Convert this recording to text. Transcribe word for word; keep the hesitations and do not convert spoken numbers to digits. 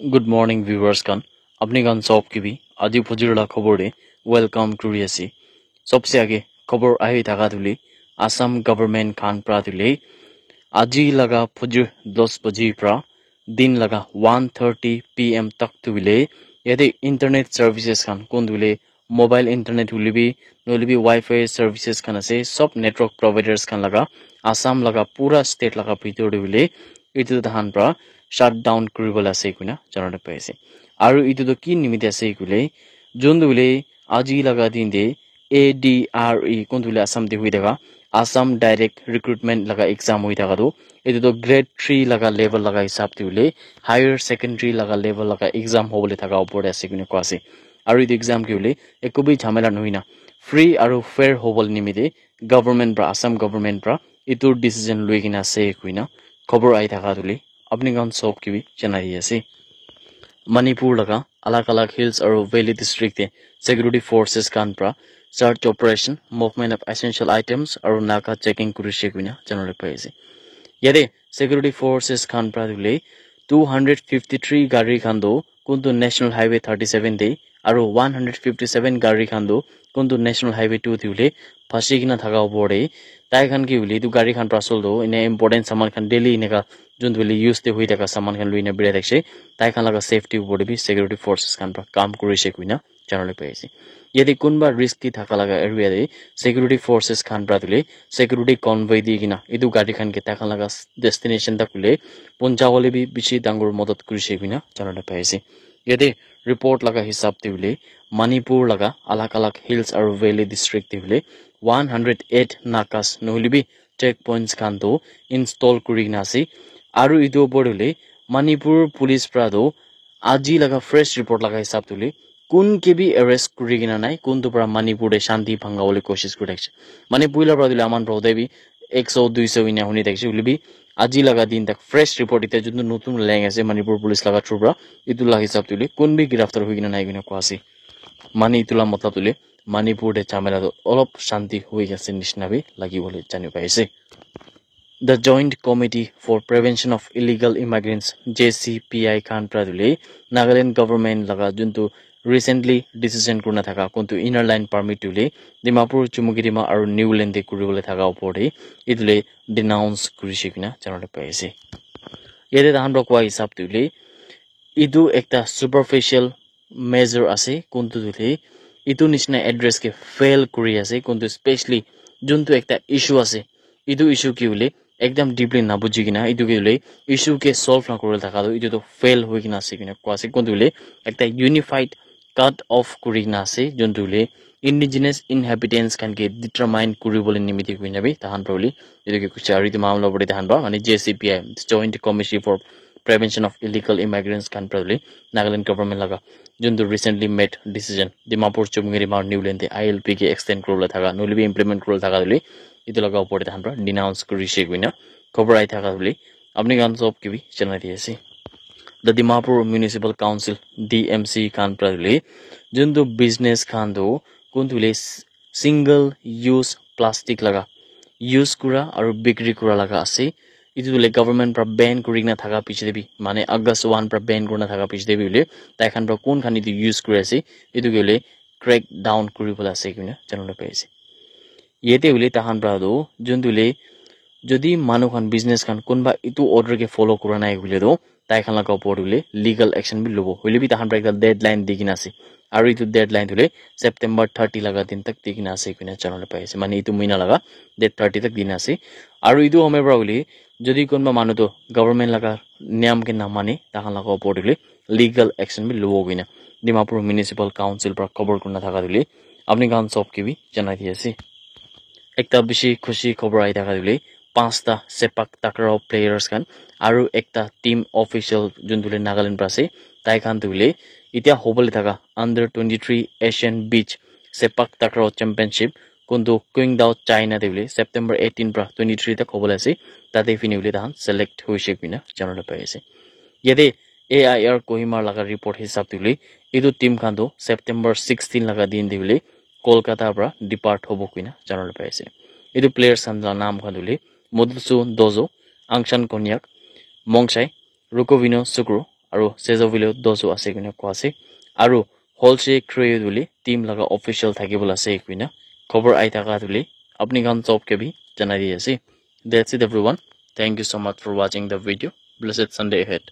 Good morning, viewers khan. Apni khan sob ke bhi aji phujir la khobor de welcome kuri ase. Sobse age khobor ahi thaka tu le Assam government khan pra tu le aji laga phujir dos baji pra din laga one thirty p m tak tu le yate internet services khan kun tu le mobile internet hoile bi nohoile bi wifi services khan ase, sob network providers khan laga Assam laga pura state laga bhitor te hoile etu tahan pra shut down kuribole ase koina janabole pai ase. Aru etu toh ki nimite ase koile, jun tu hoile aji laga din te A D R E kun tu hoile Assam te hoi thaka Assam Direct Recruitment laga exam hoi thaka tu etu toh grade three laga level laga hisab te hoile higher secondary laga level laga exam hobole thaka opor te ase koina koa ase. Aru etu exam ke hoile eku bi jhamela nohoi na free aru fair hobole nimite government pra, Assam government pra etu decision loi kena ase koina khobor ahi thaka tu le apni khan sob ke bi janai di ase. Manipur laga alag alag hills aru valley district te security forces khan pra search operation, movement of essential items aru naka checking kurishe koina janabole pai ase. Yate security forces khan pra tu le two hundred fifty three gari khan tu kuntu National Highway thirty seven te aru one hundred fifty seven gari khan tu kuntu National Highway two te hoile phasi kena thaka opor te tai khan ke hoile etu gari khan pra sol tu ene important saman khan daily eneka jun tu hoile use te hoi thaka saman khan loi na birai thakishe, tai khan laga safety opor te bi security forces khan pra kam kurishe koina janabole pai ase. Yate kunba risky thaka laga area te security forces khan pra tu le security convoy di kena etu gari khan ke tai khan laga destination tak hoile puncha bole bi bishi dangor madad kurishe koina janabole pai ase. Yate report laga hisab te hoile Manipur laga alag alag hills aru valley district te hoile one hundred eight nakas nohoile bi check points khan tu install kuri kena ase. Aru etu opor te hoile Manipur police pra tu aji laga fresh report laga hisab te hoile kun ke bi arrest kuri kena nai, kuntu pra Manipur te shanti bhanga bole koshish kuri thakishe. Mane puila pra tu hoile aman pra hote bi ek so dui so ena huni thakishe, hoile bi aji laga din tak fresh report ite juntu notun leng ase Manipur police laga through pra, etu la hisab te hoile kun bi giraftar hoi kena nai koina koa ase. Mane etu la matlab tu hoile Manipur te jhamela tu olop shanti hoi ase nishina bi lagi bole jani pai ase. The Joint Committee for Prevention of Illegal Immigrants, J C P I khan pra tu hoile Nagaland government laga juntu recently decision kurina thaka kuntu inner line permit tu hoile Dimapur, Chumukedima aru Niuland te kuribole thaka opor te etu le denounce kurishe koina janabole pai ase. Yate tahan pra koa hisab tu hoile etu ekta superficial measure ase, kuntu tu hoile etu nishina address ke fail kuri ase, kuntu specially juntu ekta issue ase, etu issue ke hoile ekdam deeply nabuji kena etu ke hoile issue ke solve na kuribole thaka tu etu tu fail hoi kena ase koina koa ase, kuntu hoile ekta unified cut off kuri kena ase, juntu hoile indigenous inhabitants khan ke determine kuribole nimite koina bi tahan pra hoile etu ke kuishe. Aru etu mamla opor te tahan pra mane J C P I, Joint Committee for Prevention of Illegal Immigrants khan pra hoile Nagaland government laga juntu recently made decision Dimapur, Chumoukedima aru Niuland te I L P ke extend kuribole thaka nohoile bi implement kuribole thaka hoile etu laga opor te tahan pra denounce kurishe koina khobor ahi thaka hoile apni khan sob ke bi janai di ase. The Dimapur Municipal Council, D M C khan pra hoile juntu business khan tu kuntu hoile single use plastic laga use kura aru bikri kura laga ase. Etu tu hoile government pra ban kuri kena thaka piche te bi mane August one pra ban kurina thaka piche te bi hoile tai khan pra kun khan etu use kuri ase etu ke hoile crack down kuribole ase koina janabole pai ase. Yate hoile tahan pra tu juntu hoile jodi manu khan business khan kunba etu order ke follow kura nai koile tu tai khan laga opor te hoile legal action bi lobo. Hoile bi tahan pra ekta deadline di kena ase. Aru etu deadline tu hoile September thirty laga din tak di kena ase koina janabole pai ase. Mane etu mahina laga date thirty tak dina ase. Aru etu homoi pra hoile jodi kunba manu tu government laga niyam ke namane tahan laga opor te hoile legal action bi lobo koina Dimapur Municipal Council pra khobor kurina thaka tu hoile apni khan sob ke bi janai di ase. Ekta bishi khushi khobor ahi thaka tu hoile panchta sepak takraw players khan aru ekta team official juntu hoile Nagaland pra ase tai khan tu hoile etia hobole thaka under twenty three Asian Beach Sepak Takraw Championship kuntu Qingdao China te hoile September eighteen pra twenty three tak hobole ase tate fini hoile tahan select hoise koina janabole pai ase. Yate A I R Kohima laga report hisab te hoile etu team khan tu September sixteen laga din te hoile Kolkata pra depart hobo koina janabole pai ase. Etu players khan la naam khan tu hoile Modulsu Dozo, Angshan Konyak, Mongshai, Rukovino Sukro, aru Sezoville Dozo ase koina koa ase. Aru Holshe Crew tu le team laga official thaki bola ase koina khobor ahi thaka tu le apni khan sob ke bi janai di ase. That's it everyone. Thank you so much for watching the video. Blessed Sunday ahead.